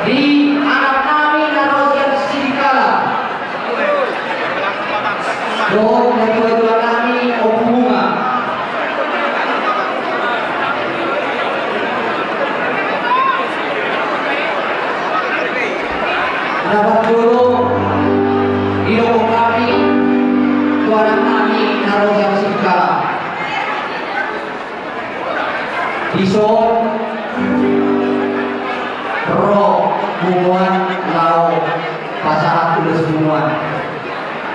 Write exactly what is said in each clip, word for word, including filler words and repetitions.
Di anak nami na ro sian Singkala. Dohot natuatua nami Ompu Bunga. Na parjolo, didok hami tu anak nami na ro sian Singkala. Dison ro punguan laho pasahat ulos punguan.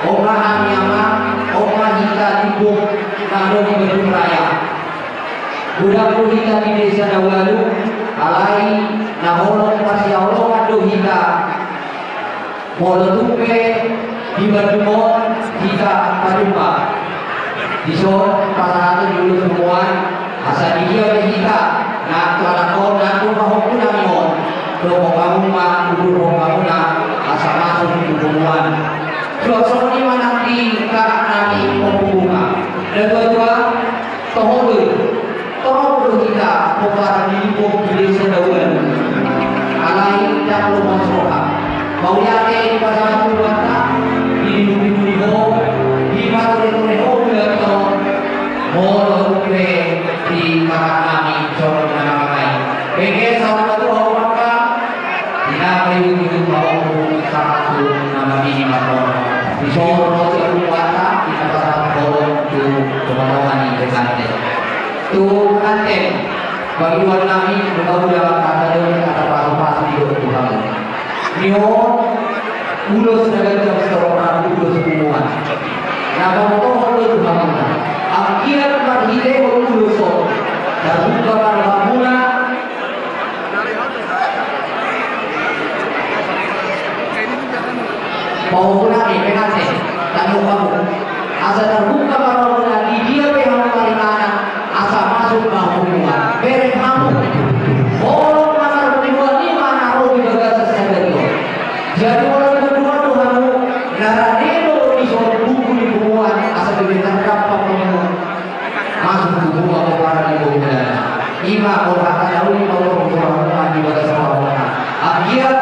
On ma hami amang, on ma hita limbong na adong di Bandung Raya. Godang do hita di desa na ualu, alai na holong pasihaholongan do hita. Molo tung pe di Bandung on hita patumpak. Dison pasahaton ulos punguan, asa di dia pe hita na tu anak on, na tu pahompu nami on, dohot hamu ma, udur hamu na, asa masuk tu punguan. Suang songon i ma nang di kakak nami Ompu Bunga. Natuatua, toho do i. Toho do hita pomparan ni limbong di desa na ualu. Alai ndang lomo roha. Mauliate di pasahat Tuhanta, di limbong-limbong ni ho, di patoretore ho, di lato. Molo tung pe di kakak nami songon na mangai. Bege saur matua ho mangka. Di na paihut-ihut pahompu sahat tu na mamini marnono. Dison ro sian punguanta, di na pasahat holong tu tonga-tonga ni pengantin. Tu pengantin, bagian nami, mula-mula kata doli, kata pasu-pasu didok tu hamu. Ni on, ulos na ganjang saur matua, ulos punguan. Na pabotohon do tu hamuna. Anggiat marhitehon ulos on, tarbuka ma rohamuna. Pahompu nami, pengantin, tanggung hamu. Asa tarbuka ma rohamuna, di dia pe hamu maringanan, asa masuk ma punguan. Bereng hamu. Holong na marpunguan i ma na ro di bagasan sadari on. Jadi molo di punguan do hamu, na rade do dison buku ni punguan, asa bebeta dapat punguan. Masuk tu punguan pomparan ni boru Medan. Ima, on hata na uli ma on tu punguan di bagasan punguan. Anggiat,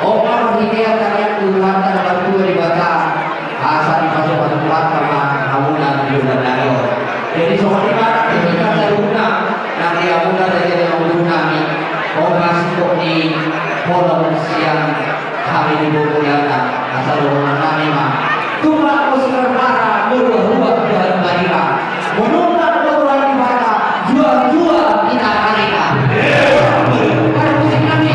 on ma marhitean tangiang tu Tuhanta na martua Debata. Asa dipasu-pasu Tuhanta ma hamuna di bulan nami on. Jadi songon i ma nang di hita saluhutna, nang di hamuna raja ni amangboru nami. On ma singkop ni holong sian hami di boru Medan, asa dohonon nami ma. Tupa musik parpara, marruah-ruah dalan barita. Manungkun kotoran di mata, jual-jual kita harita. Parmusik nami.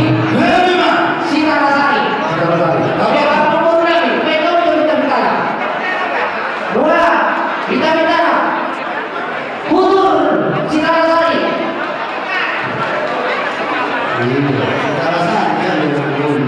Sitalasari. Sitalasari. Oke, parmusik nami. Baik, kau jadi kita. Dua, kita, kita. Tutur, Sitalasari. Iya, Sitalasari, ya, ya, ya.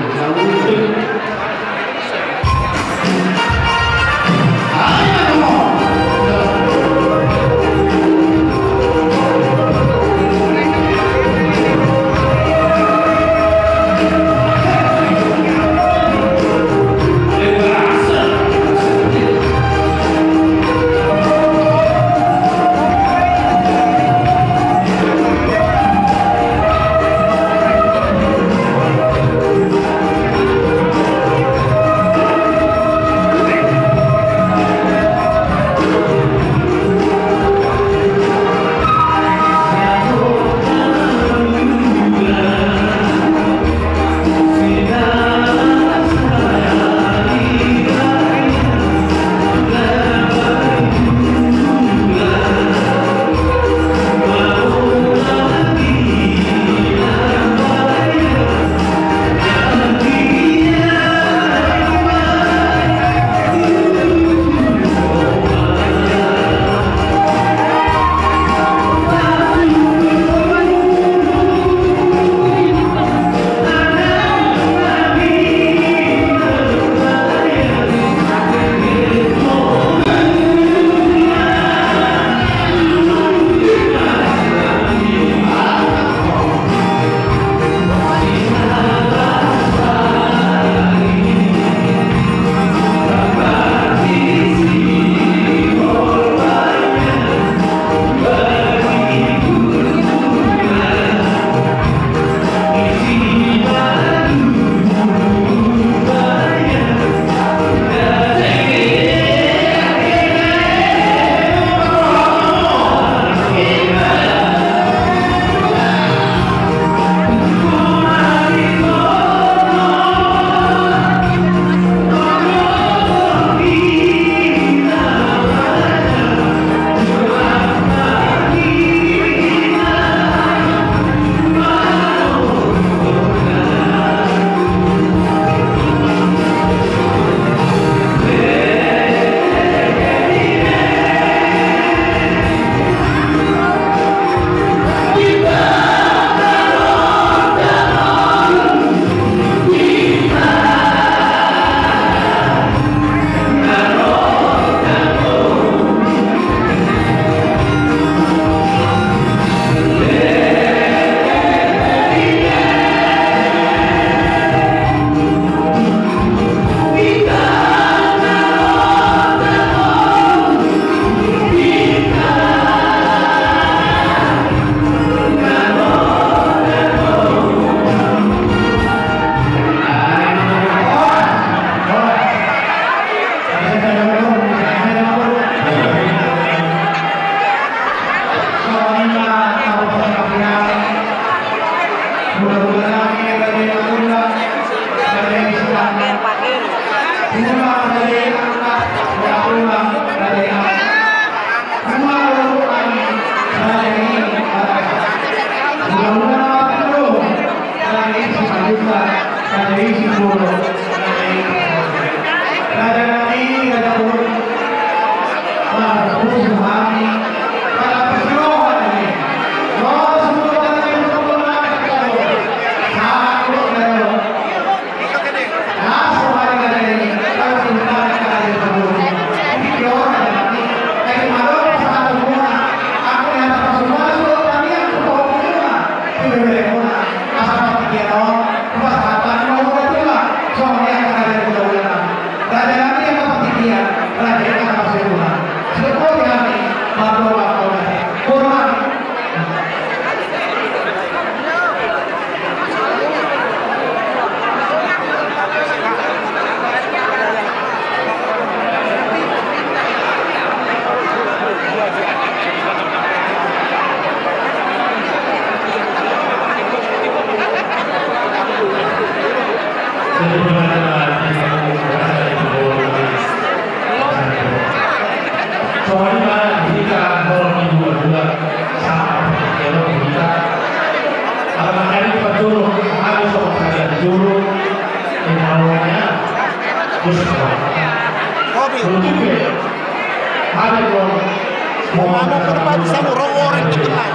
Mau mabok ke depan di sana, orang-orang di tengah.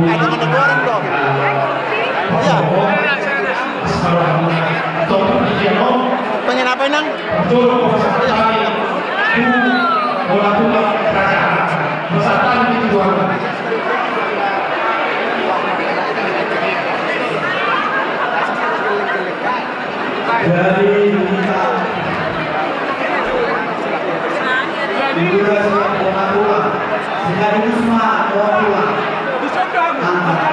Ada mana goreng dong? Iya. Pengen apa, Inang? Jadi kita di Buda siap bawa pulang. Sekaligus ma bawa pulang. Angkat.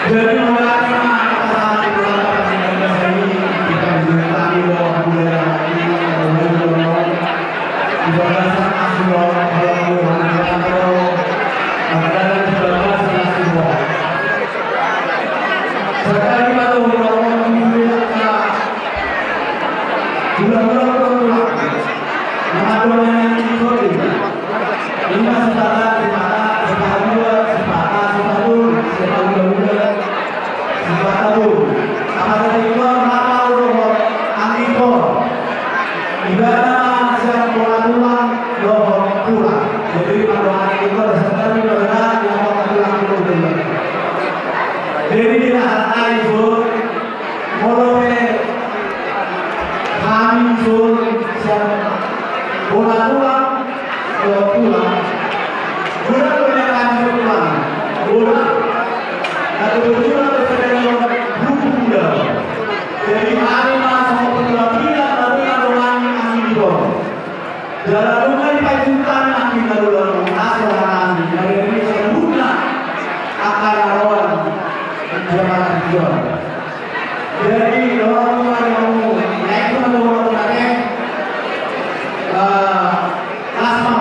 Jadi, mulai ma kita di bulan Indonesia ini, kita mencintai bahwa budaya ini, bahwa budaya ini, di bagasan asli, bahwa budaya ini, bahwa budaya ini, bahwa sekali lagi, bahwa budaya ini, bahwa budaya ini, Ima sipata, sipata, sipata dua, sipata, sipata dua, sipata dua, sipata dua. Apa tadi dua, mata udah, angin kor. Ibarat siap bola tulang, dohot pulang. Jadi, pandohan itu ada satu kali, ibarat yang mau pulang dulu, bener. Jadi, di lahan air, Molo pe hami dison sian bola tulang, bola tulang. Godang do nian hami dison tulang. Godang. Na kebetulan do sada ni on buku do. Jadi hami ma songon penggabian na godang do hami anggi di on. Jala nunga dipajuta nangkin na godang on, asa hami na bere ni saluhutna angka na roan di jabatan di on. Jadi dohot nunga di hamu, na itu na dohot nunga di, eh, las ma.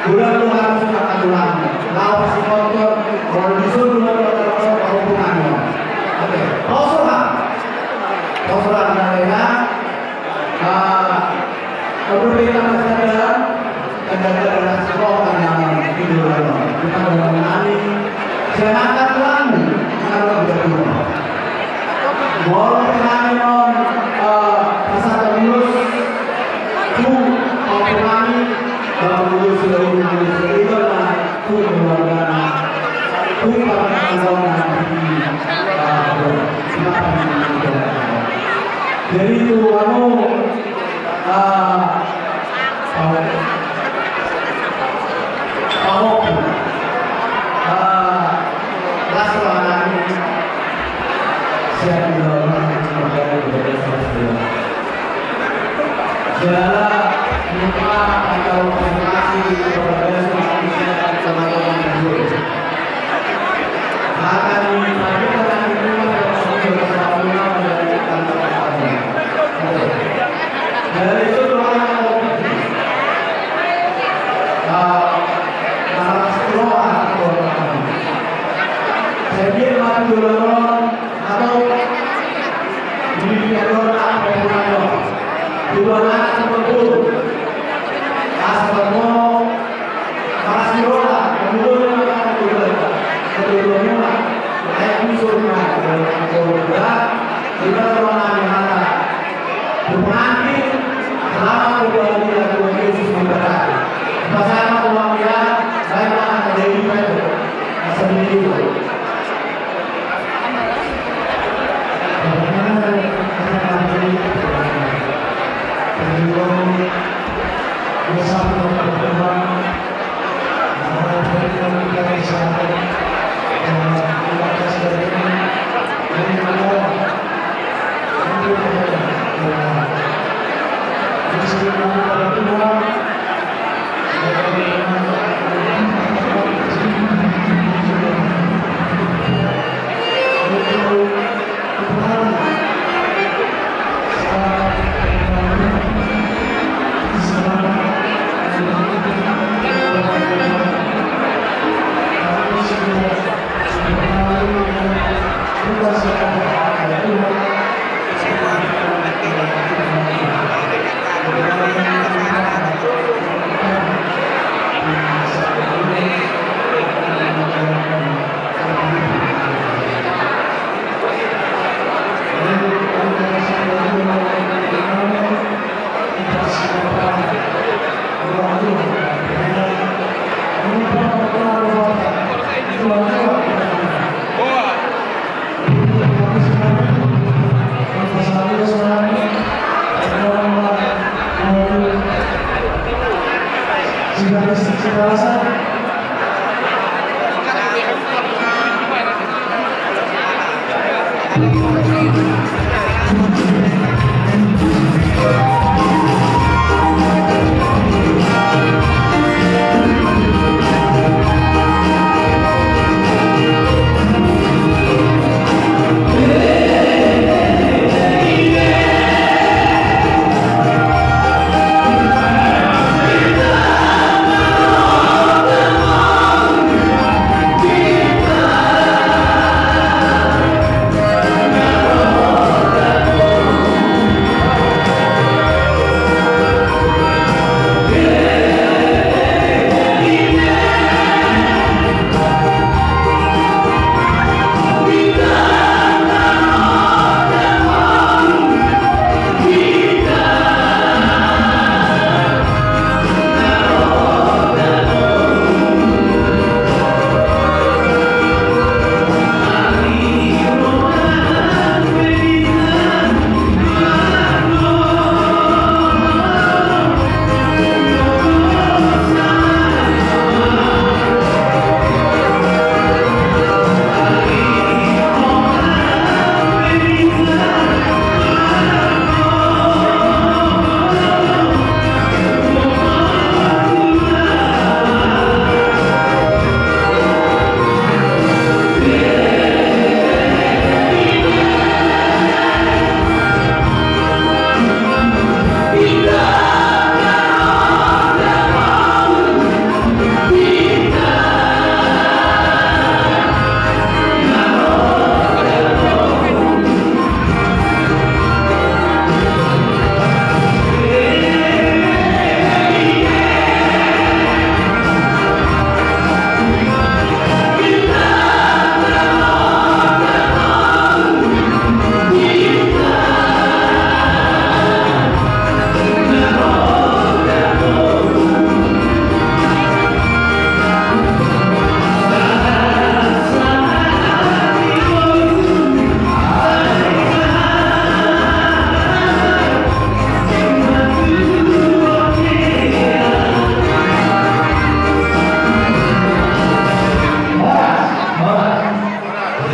Godang do hami dison angka tulang, laho pasikothon, molo dison do hami dison, pahompu nami on. Oke, poso ha. Poso ha, na ya. Ah, berbeda masalah, kadang-kadang sekolah yang itu dalam, kita dalam mengalami, jangan kami, kalau begitu. Molo pe hami on, eh, pasahat ulos, tu, molo pe hami, kalau ulos, ulos, ulos, ulos, ulos, Jadi tu anu, ah, pahompu, ah, las roha nami. Siap di bawah, jala, lupa, atau konsentrasi kepada semua manusia, teman-teman. Pengantin, selamat berbahagia, Tuhan Yesus memberkati. Bersama keluarga, saya akan menjadi pembantu. Assalamualaikum.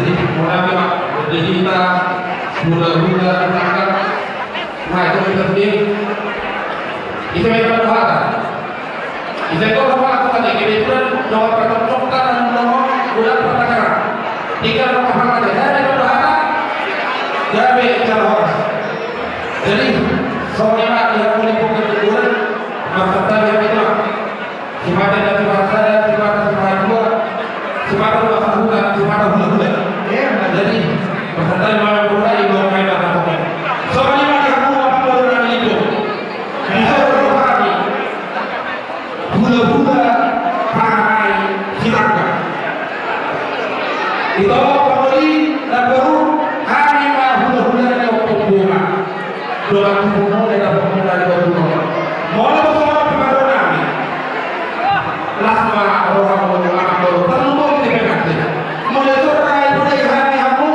Jadi, mula-mula, jadi kita hula-hula tetangga. Nah, itu kita sendiri. Itu yang kita doakan. Ise do hafalan tadi, kebetulan dohot partontonta nang dohot bulan partangaran. Tinggal dohot hafalan tadi. Saya minta doa. Gabe cara horas. Jadi, soalnya mah tidak boleh buka kuburan. Maksud tadi apa itu? Sipata dan sipata sada, sipata sipata dua, sipata dua sahuta, sipata hula-hula. Iya, benar. Ito, paroli, na boru, hami ma hulahula ni Ompung Bunga. Dongan tubu muna, na boru muna, na boru muna. Molo tu songon pambaru nami. Las ma rohamu, anak boru, tarlumobi di pengganti. Molo sora, ipodai hami hamu.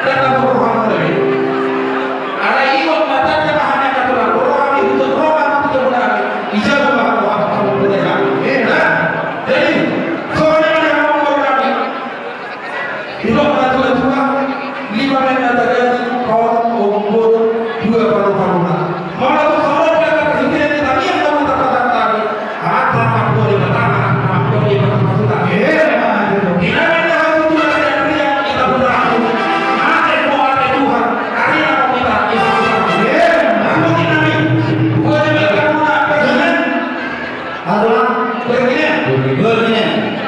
Dang na boru hamu lagi. Alai ingot ma tanda ma hami angka tulang, boru hami, huton roha ma tu tubu nami. Ijaba ma hamu, hamu, hamu, hamu, hamu. Jadi, songon i ma di hamu boru nami. Didok natuatua, lima ma na tagana, paonom ombun, dua paruparuna. Molo tu songon i ma parhitean ni tangiang na hita pasahat tadi, amanta martua Debata ma, martua Debata ma hita. Emma tutu. Di na ma na hasuhuton na riang-riang hita pun ragu. Mate ma, mate Tuhan, karina ma hita, hita Tuhan. Emma. Aku di nami, gua di belakang gua, presiden. Halo, Bang. Bang, ini. Bang, ini.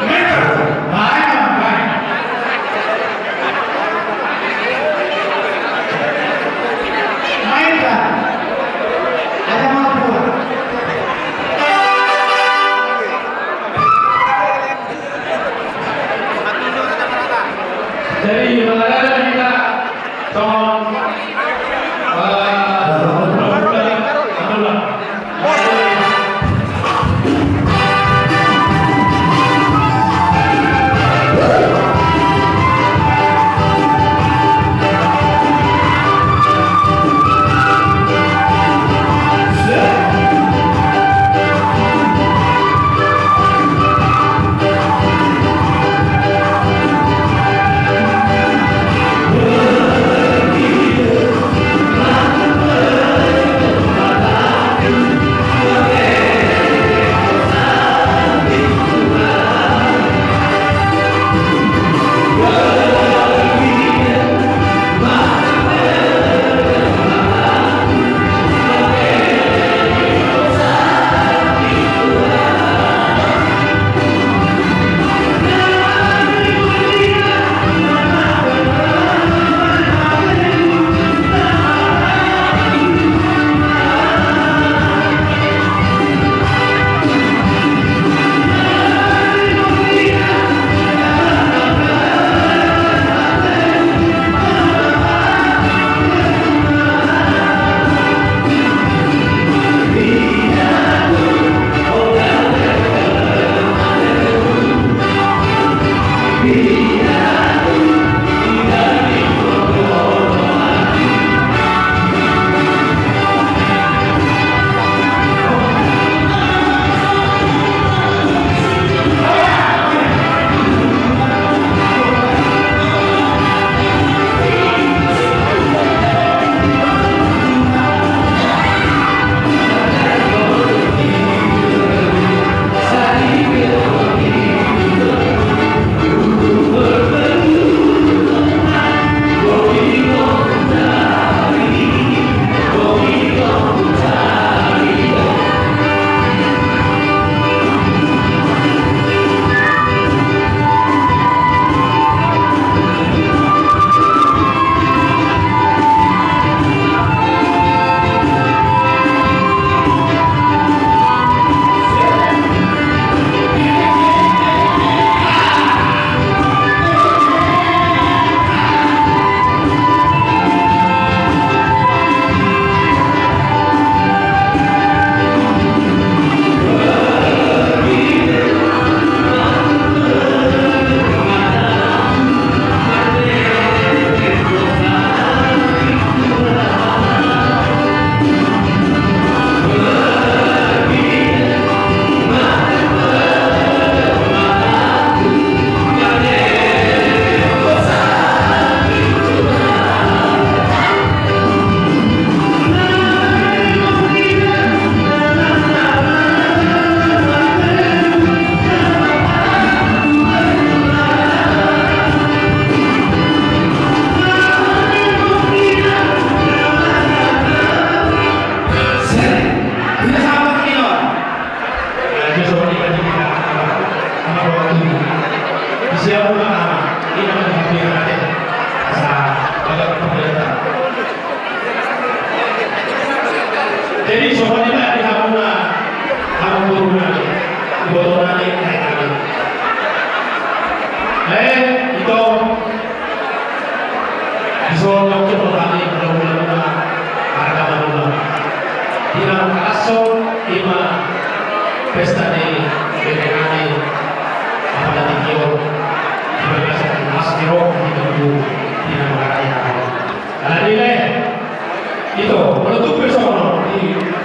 Main, Bang. Main, Bang, main. Main, Bang. Ada mau, Bang? Jadi, mangalahi hita songon, eh,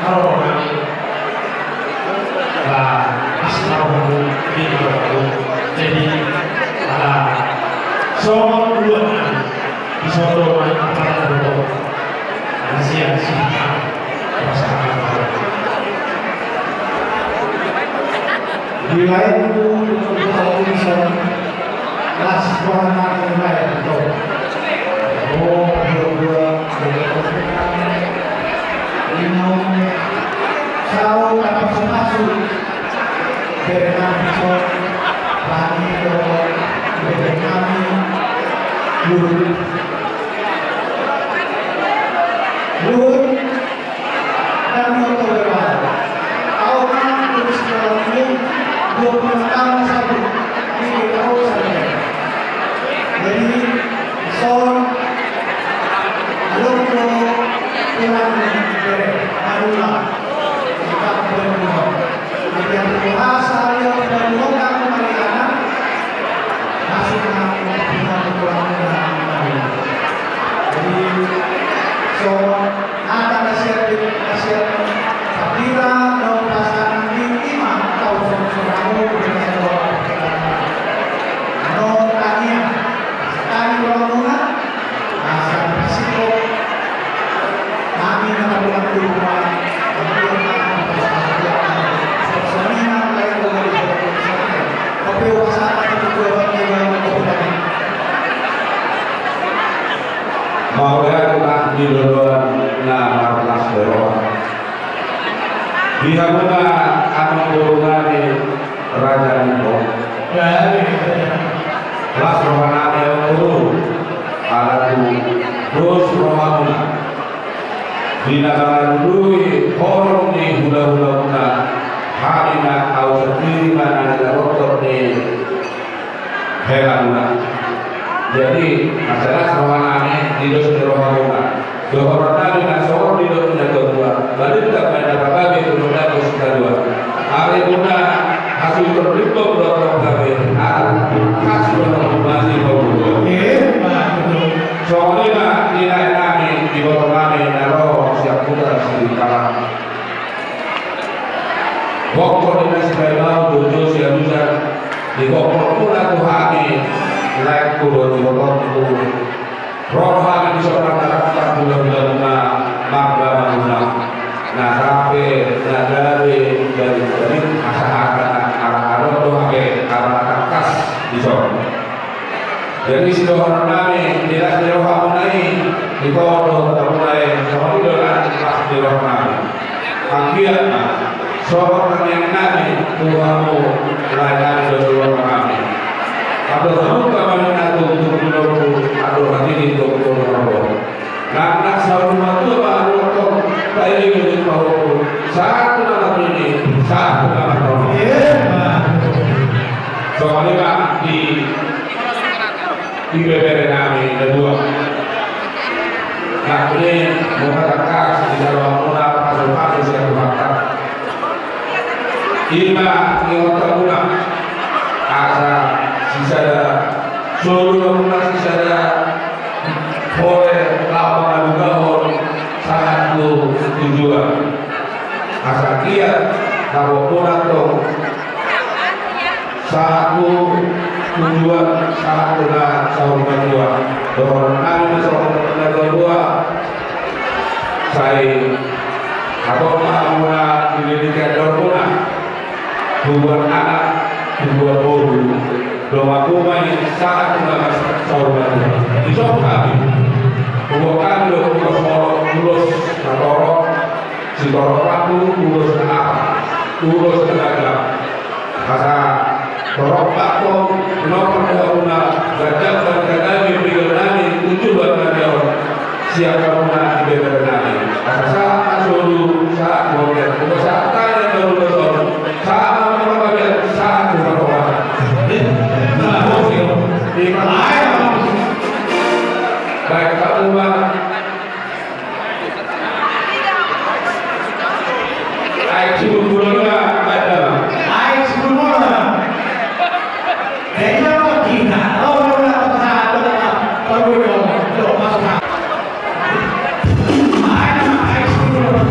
Ro nami. Ala, as na ro hamu, di na ro hamu. Jadi, ala, songon uluan nami. Di son do ma, apa na ro. Ala sian, sian. Pasangan. Di laengku, di son. Las roha nami di laengku. Oh, dua, dua, dua. Inong, saur tapasupasu. Bere nami son, rani do, bere nami, Luhut. Luhut, dan Luhut Toba. Au ma, terus kalau ini, dua puluh tahun satu, ini kita mau sampai. Jadi, son, along do, tulang, bere, adulah, kita berdua. Jadi, aku rasa, ya, udah dua tahun kali anak, masih mau, kita berkurang, jadi, son, Nada na siap, na siap. Sabira, dong pasangan di ima, tau songon songon hamu, di masa tua. Ano tania, tani rohamuna, asa pasiko, nami na tabulan di rumah, nami na tabulan di rumah, songon i ma, lain rumah di rumah. Tapi rumah sana, itu dua orang, dua orang, dua orang. Mauliate ma di loloan na marlas ni roha. Di hamuna amangboru nami Raja Nipong. Las roha nami amangboru, ala tu dos rohamuna. Di na mangalului horong ni hulahulamuna, hami ma, au sandiri ma na nilalothon ni helamuna. Jadi, masalah roha nami, di dos ni rohamuna. Dohonon nami na songon nidok ni natuatua. Balintang ma na pagabe tu na dos ni natuatua. Ari muna, hasuhuton rimbo do na pagabe. Ari, hasuhuton masih mau. Songon i ma, di lae nami, di boto nami, na ro sian Kuta Sidikalang. Bongkol ni na sipaimau dohot sialusan, di bongkol muna tu hami, laengku dohot ibotongku. Ro do hami di son marangkup hulahula muna, marga muna. Na gabe, na gabe, jadi, jadi, asa hata, ala, ala do hape, ala tangkas di son. Jadi, sidohonon nami, di las ni rohamuna i, di tohon dohot hamuna i, songon i do na las ni roha nami. Anggiat ma, songon tangiang nami, tu hamu, lae nami dohot roha nami. Andor hamu ma ninna tu, tu, tu, tu, andor hatiti tu, tu, tu, tu, tu. Nang na saur matua ma ahu tong, paima do pahompung, sahat tu na marnini, sahat tu na marnono. Songon i ma di, di bebere nami na dua. Nang i, muna tangkas, di jalo muna, pasu-pasu sian Tuhanta. Ima ingot hamuna, asa sisada solu hamuna sisada hole laho mangalugahon sahat tu tujuan. Asa anggiat dapot muna tong sahat tu tujuan, sahat tu na saur matua. Dohonon nami na songon na dua. Sai adong ma muna di lilitan daon muna. Tubuan anak, tubuan boru, dongan, tubuan sahat tu na saur matua. Di son hami. Tubuan hami do ulos, ulos na torop, sitorop rambu, ulos na apak, ulos na gagap. Asa torop bakko, nomor dua muna, gajang bangka nami, piga nami, tujuh bangka nami. Siap hamuna di bebere nami. Asa sahat ma solu, sahat ma solu. Sahat ma solu. Sahat ma solu. Sahat ma solu. Baik, Pak Umar. Aek sipul muna, Pak Umar. Aek sipul muna. Jadi, apa kita? Oh, udah, udah, udah, udah, udah, udah, udah, udah, udah. Aek, aek sipul muna.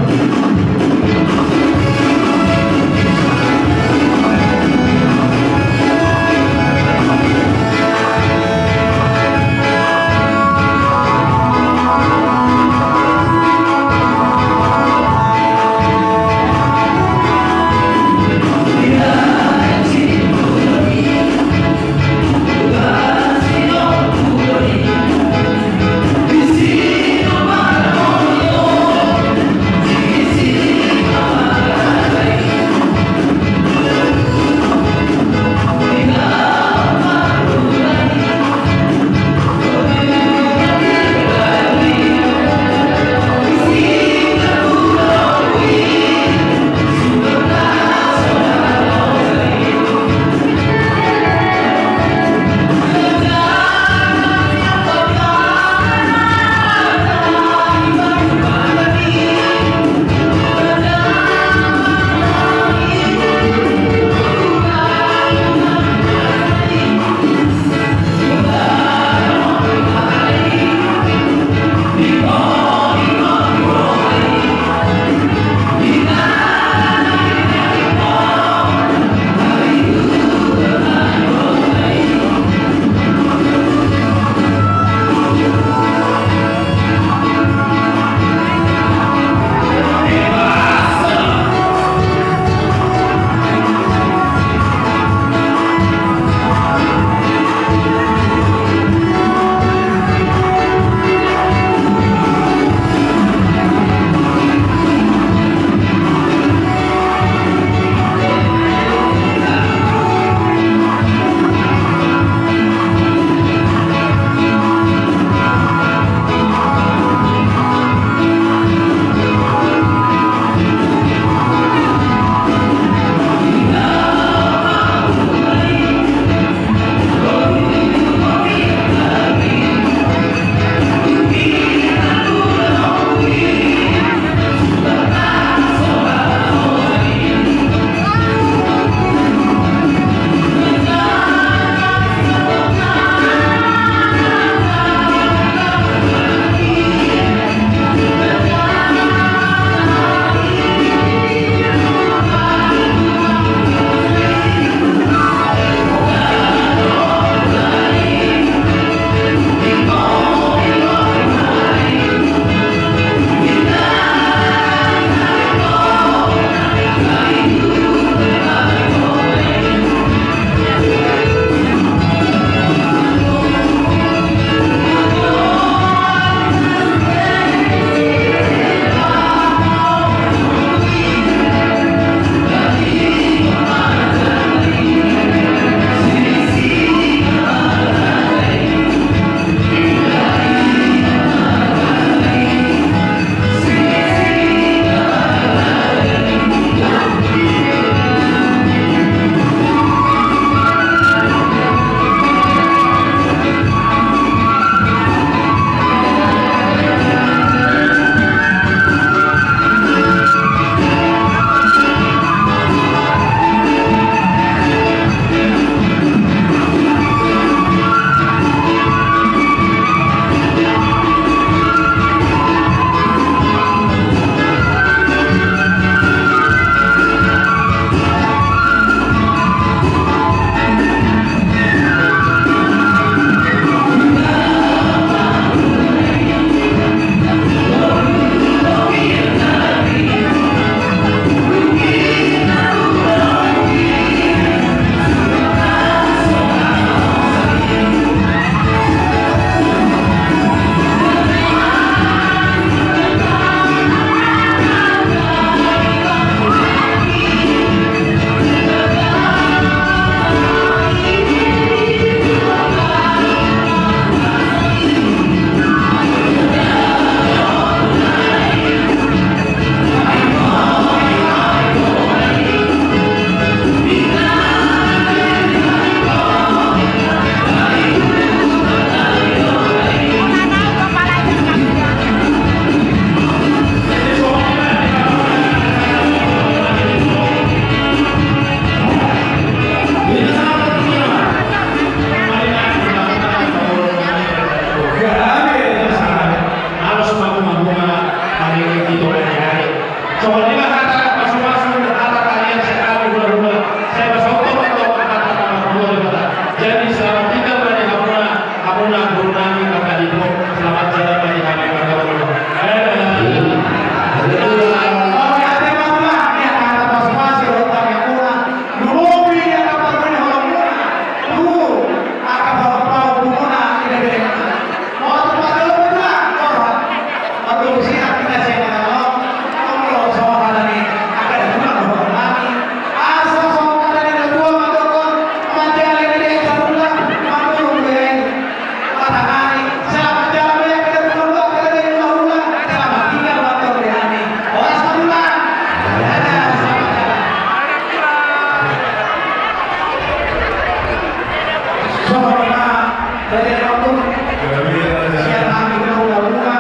Sian hami na hula-hula,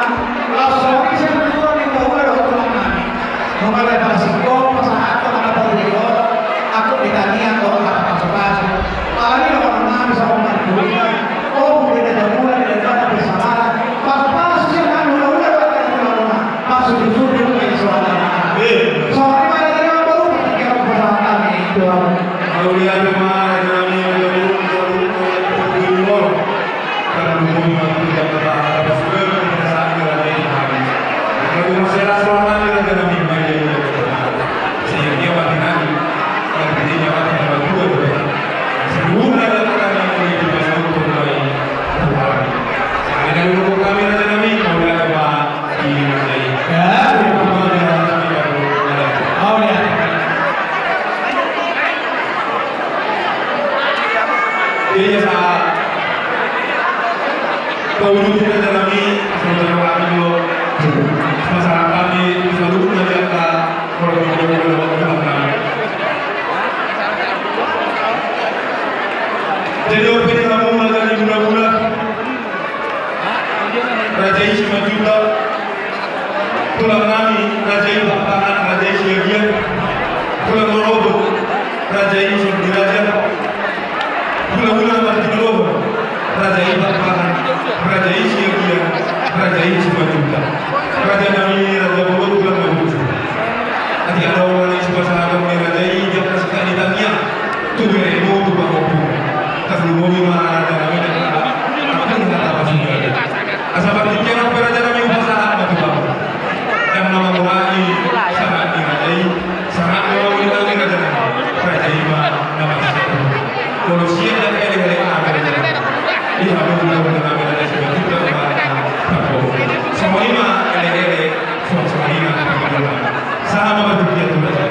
laos songon i sian hula-hula dohot tulang nami. Nunga dipasingot pasahathon angka partigor, angkup ni tangiang dohot angka pasu-pasu. Alani i dohonon nami songon partigor i, o, beda jambu, beda jala, beda sabala. Pasu-pasu sian hami hula-hula dohot angka tulang. Maksud itu dia punya suara. Eh. Soalnya mana dia baru pakai apa pasangan kami itu. Mauliate ma raja nami, raja nami, raja nami, raja nami. Karena dulu kami mampu yang kata, apa sudah kita saat ini raja ini. Kalau masih ada suara nami, raja nami, raja nami. Sehingga mati nami, mati dia, mati nami, dua, dua. Seluruh raja kami yang di pasar itu kami. Ada dulu kami raja nami, mauliate ma. Jadi, sa pauduti raja nami, saudara kami, masyarakat di seluruh raja. Jadi, open kamu raja di gula-gula. Raja i Simanjuntak, tulang nami, raja i Pakpahan, raja i Siagian, tulang Rorobot, raja i Sondiraja, hula-hula Martinorogo, raja i Pakpahan, raja i Siagian, raja i Simanjuntak, raja nami, raja Borot, tulang Mabuju. Ati adong nami sipasahaton ni raja i, jala sika ni tangiang. Tu beremu tu pangopung. Tarlumobi ma raja nami. Asa partingkian pe raja nami pasahat ma tu hamu. Dang na mangurangi sahat ni raja i, sahat ni raja nami. Raja i ma na pasahat. Molo sian dan elek-elek na raja nami. Iha mula mula nami raja sudah kita ma. Songon i ma elek-elek. Songon i ma. Sahat ma partingkian tu raja.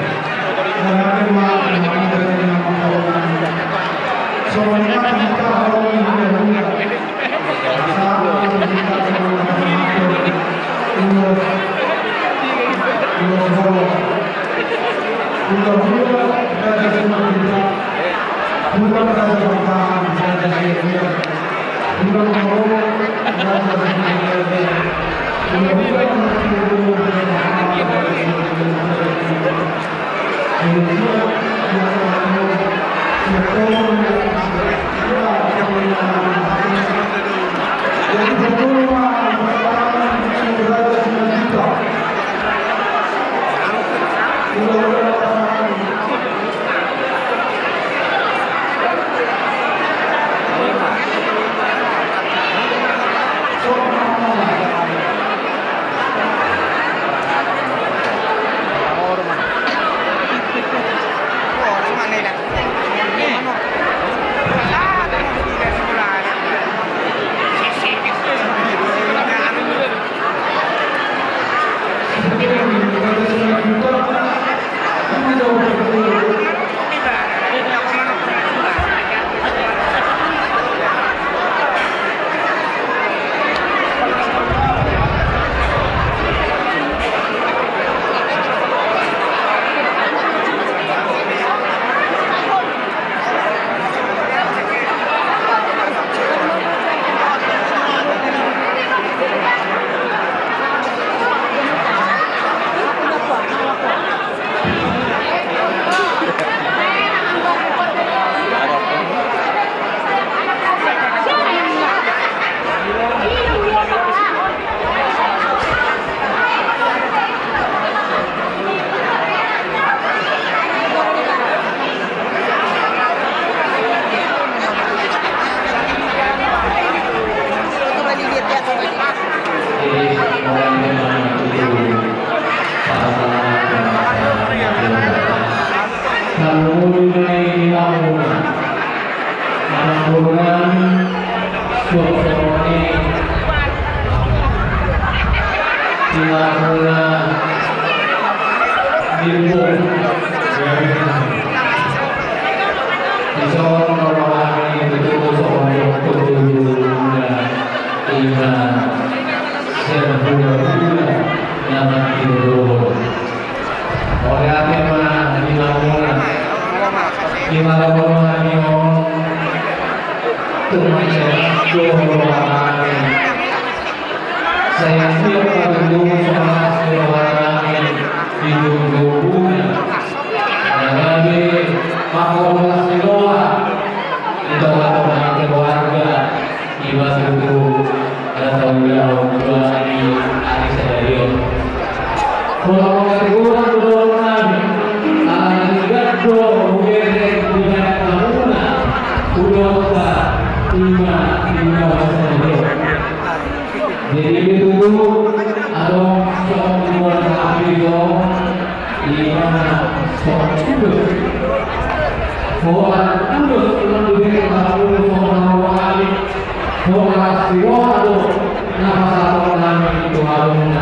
Sai anggiat ma tutu so las ni roha nami di joloan. Gabe manghahollas ni roha di tongatonga keluarga, i ma tutu na taulahon tu ari sadari on. Holan manghatai hita tu dohot nami, ala na denggan do hubereng tu hamuna, tu dohot hita, i ma di ari sadari on. Jadi, i tutu, adong songon dua hal do, i ma songon ulos. Holan ulos, ulos di hamuna songon na rohani, holan las ni roha do na pasahaton nami tu hamuna.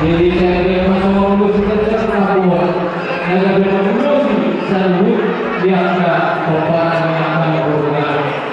Jadi, sai dia ma songon ulos, na gabe mangulosi saluhut di angka pomparan ni angka boru nami.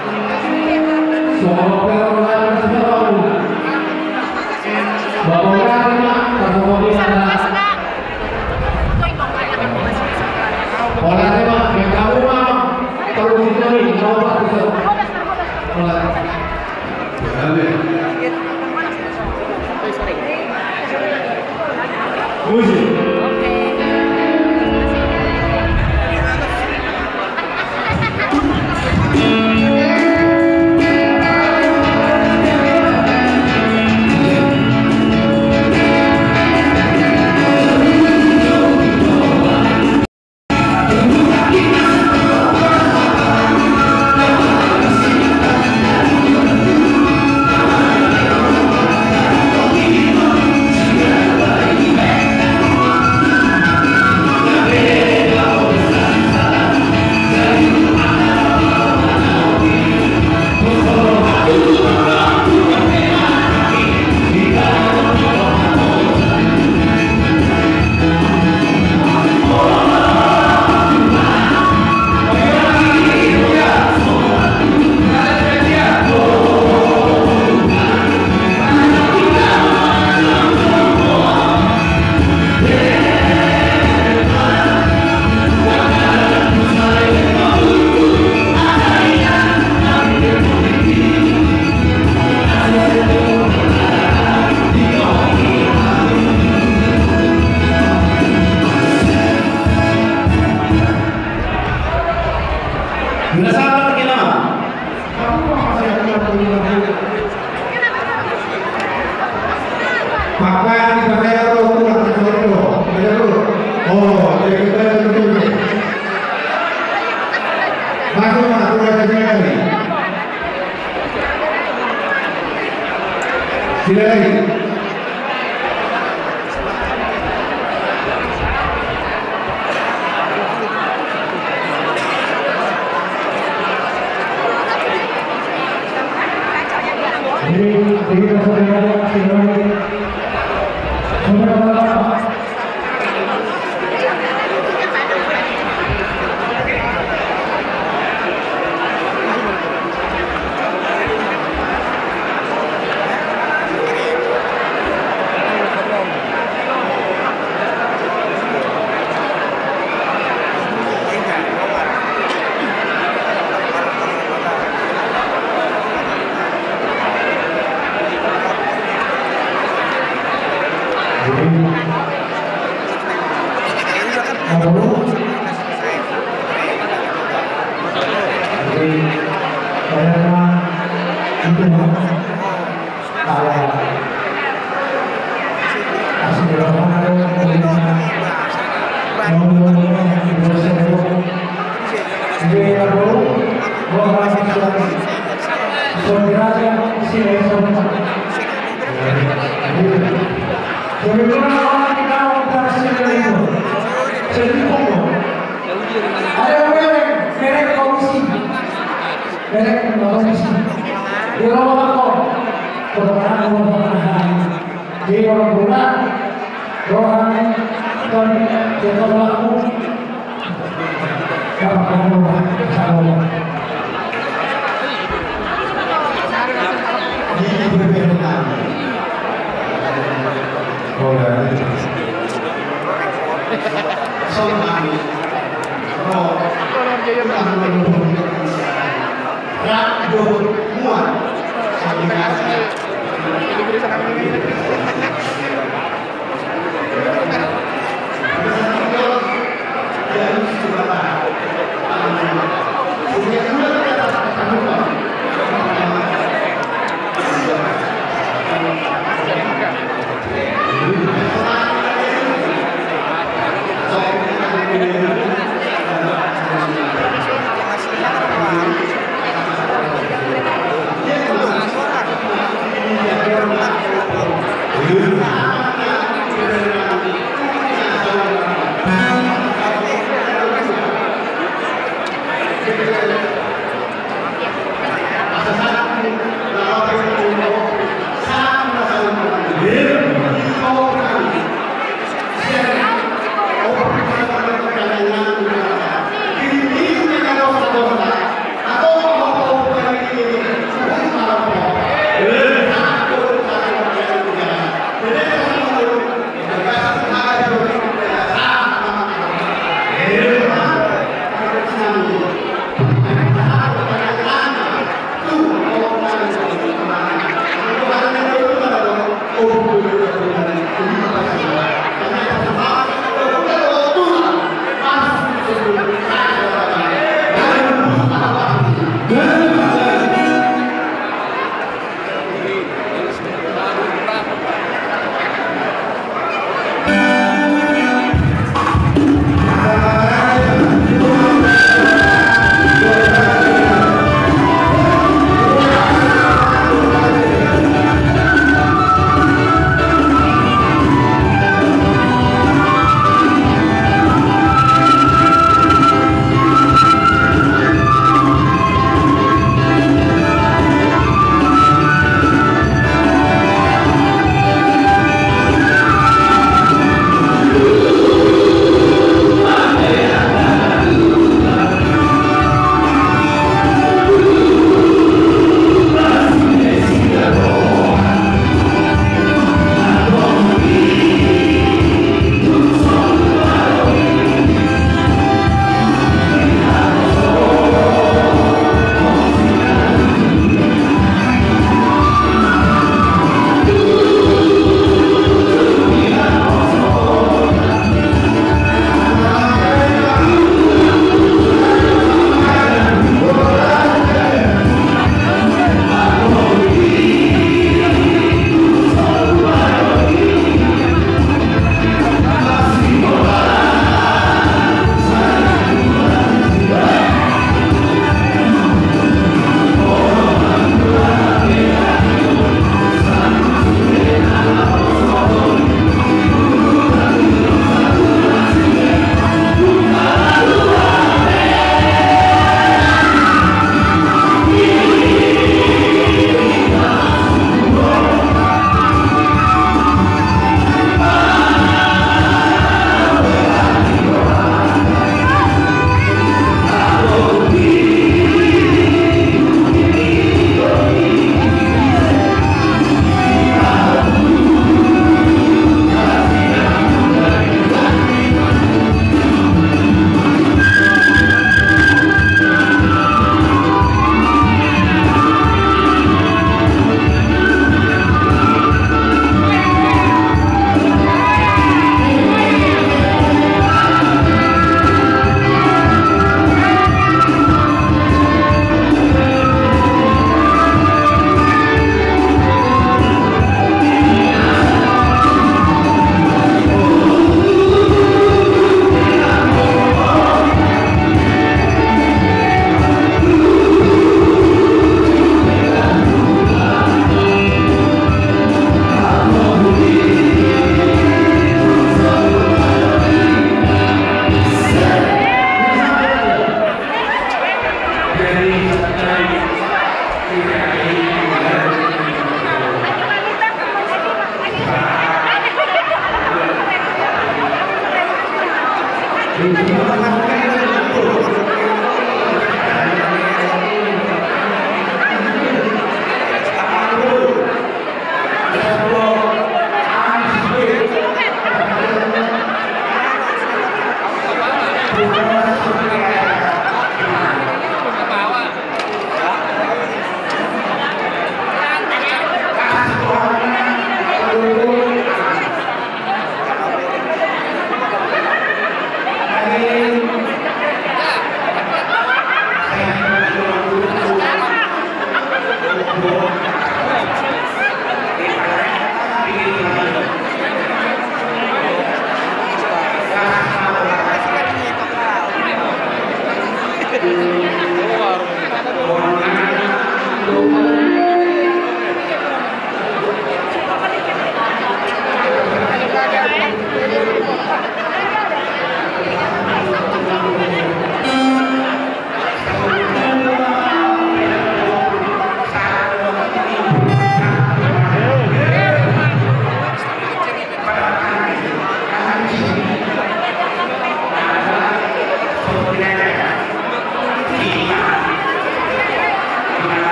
Masuk, Pak, Pak, Pak, Pak. Silakan. Jadi, jadi, saudara, saudara, saudara.